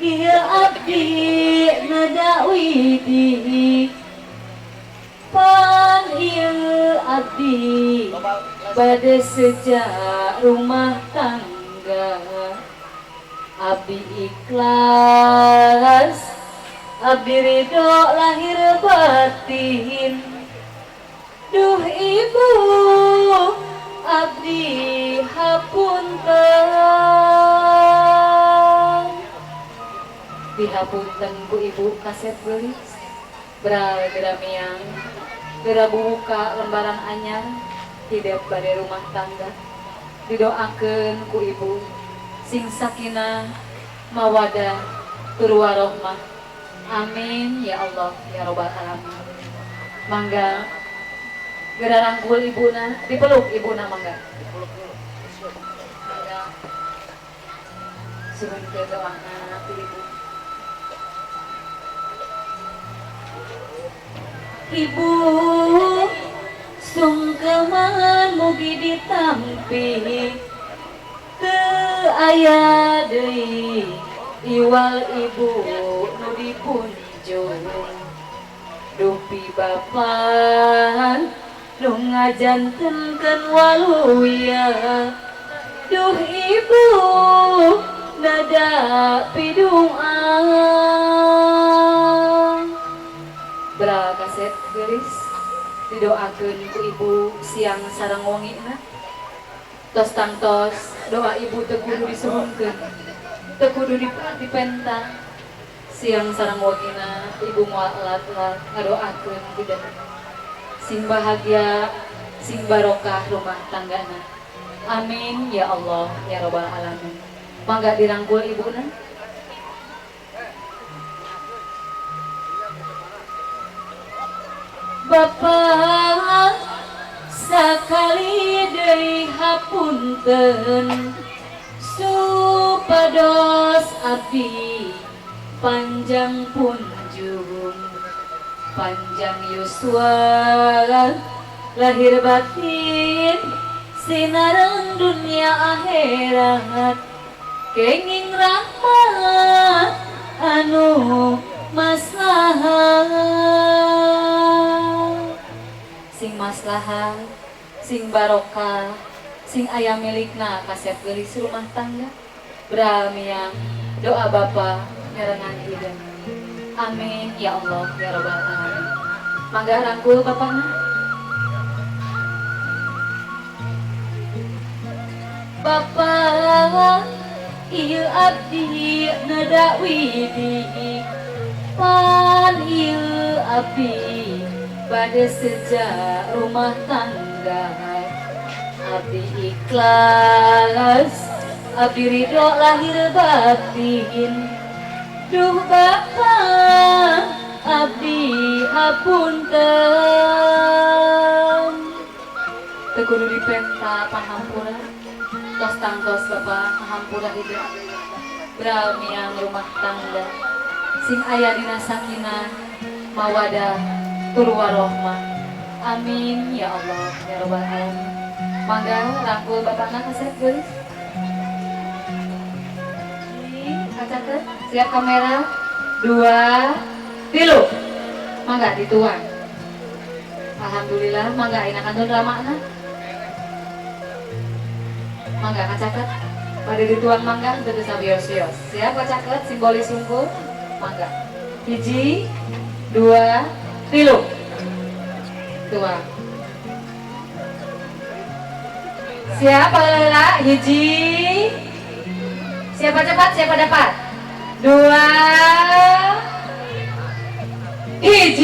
Ieu abdi neda widi pan ieu abdi bade sejak rumah tangga. Abdi ikhlas, abdi ridho lahir batin. Duh ibu abdi hapunten, dihapunten ku ibu kaset geulis. Bral geura miang, geura buka lembaran anyar hidep bade rumah tangga. Didoakeun ku ibu sing sakinah mawadah tur warohmah. Amin ya Allah ya robbal alamin. Mangga geura rangkul ibuna, dipeluk ibuna mangga. Mangga suhunkeun doana ti ibu. Ibu sungkeman mugi ditampi, teu aya deui iwal ibu nu dipunjung. Dupi bapa nu ngajantenkeun waluya, duh ibu nada pidungan. Bra kaset geulis didoakeun ku ibu siang sareng wengina. Tos tangtos doa ibu teu kudu disuhunkeun, teu kudu dipenta. Siang sareng wengina ibu moal elat-elat ngadoakeun hidup sing bahagia, sing barokah rumah tanggana. Amin ya Allah ya robbal alamin. Mangga dirangkul ibuna. Bapak sakali deui hapunten, supados abdi panjang punjung, panjang yuswa lahir batin, sinareng dunia akhirat, kenging rahmat anu maslahat. Sing maslahat, sing barokah, sing aya milikna kasep geulis rumah tangga. Bral miang doa bapa nyarengan hidup. Amin ya Allah ya robbal alamin. Mangga rangkul bapakna. Bapak ieu abdi neda widi, pan ieu abdi bade sejak rumah tangga. Abdi ikhlas, abdi ridho lahir batin. Duh bapa abdi hapunten, teu kudu dipenta pahampura. Tos tangtos bapa pahampura hidup. Bral miang rumah tangga sing aya dina sakinah mawadah tur warohmah. Amin ya Allah ya robbal alamin. Mangga rangkul bapakna kasep geulis. Kacaket, siap kamera, 2 3. Mangga dituang. Alhamdulillah, mangga ayeuna kantun ramana. Mangga kacaket, pada dituang mangga teu sabios-bios. Siap kacaket simbolis sungguh. Mangga. 1 2 3. Tuang. Siapa heula? 1. Siapa cepat, siapa dapat? 2 1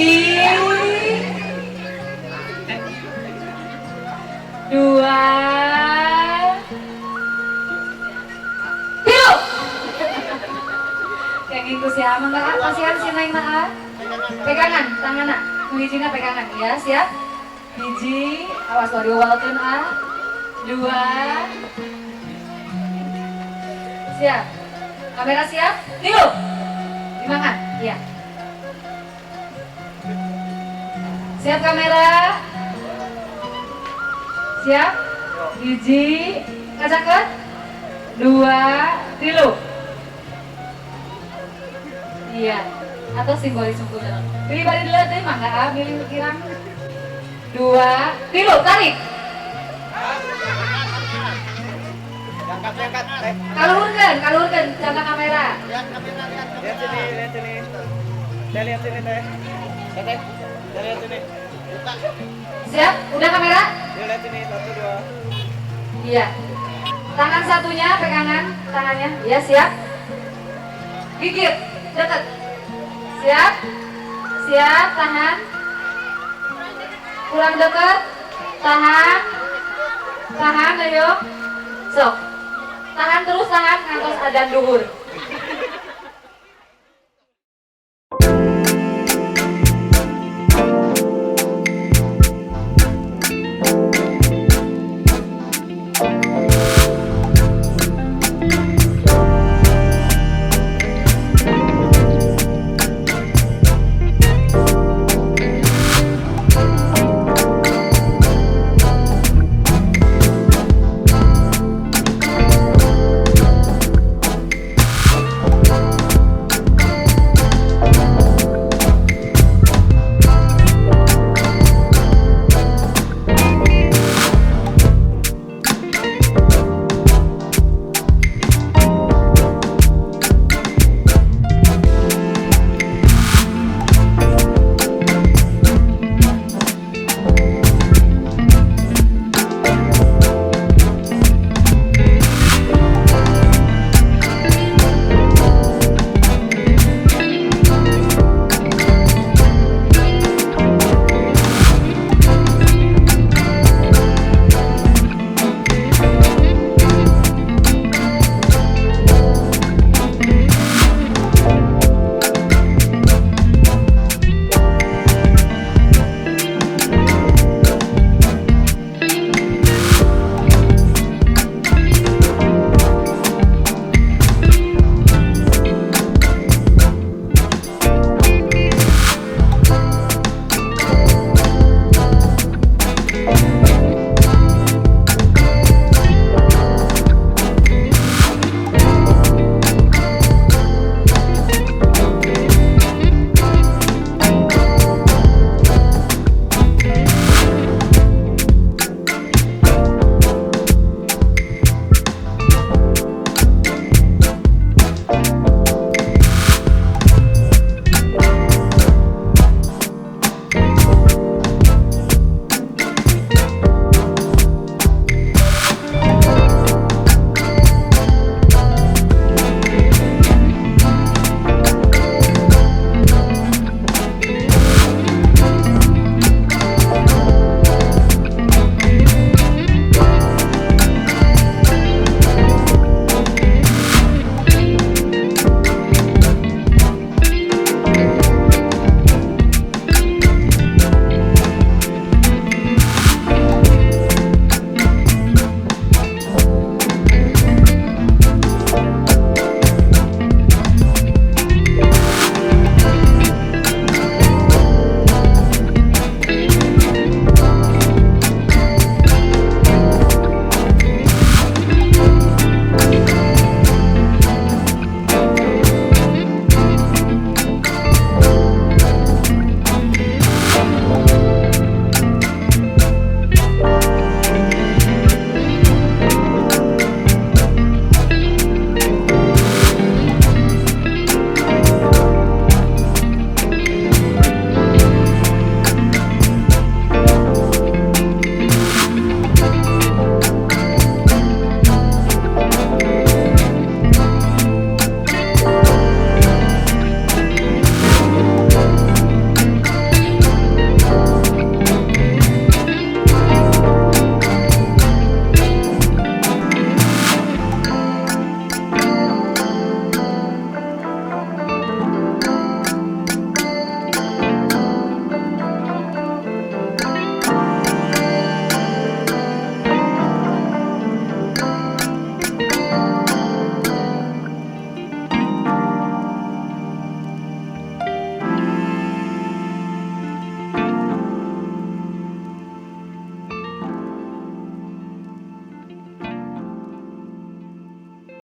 2 3. Kayak gitu sih, amang enggak kasihan si Neng nah. Pegangan tanganna, nu hijina pegangan ya, siap? 1, awas lo diwalkeun ah. 2. Siap. Kamera siap? 3. Dimakan. Iya. Siap kamera? Siap? 1, kacaket. 2, 3. Iya, atau simbolis unggul. Pilih balik dulu teh, mangga ah, milih kirang. Dua, tilu, tarik. Angkat, angkat. Kaluhurkeun, kaluhurkeun, jaga kamera. Lihat kamera, lihat kamera. Lihat sini, lihat sini. Saya lihat sini, Teh. Teh, saya lihat sini. Buka. Siap? Udah kamera? Ya, lihat sini, satu, dua. Iya. Tangan satunya pegangan tangannya. Iya, siap. Gigit, dekat. Siap? Siap, tahan. Kurang dekat. Tahan. Tahan, ayo. Sok. Tahan terus, tahan ngantos adan duhur.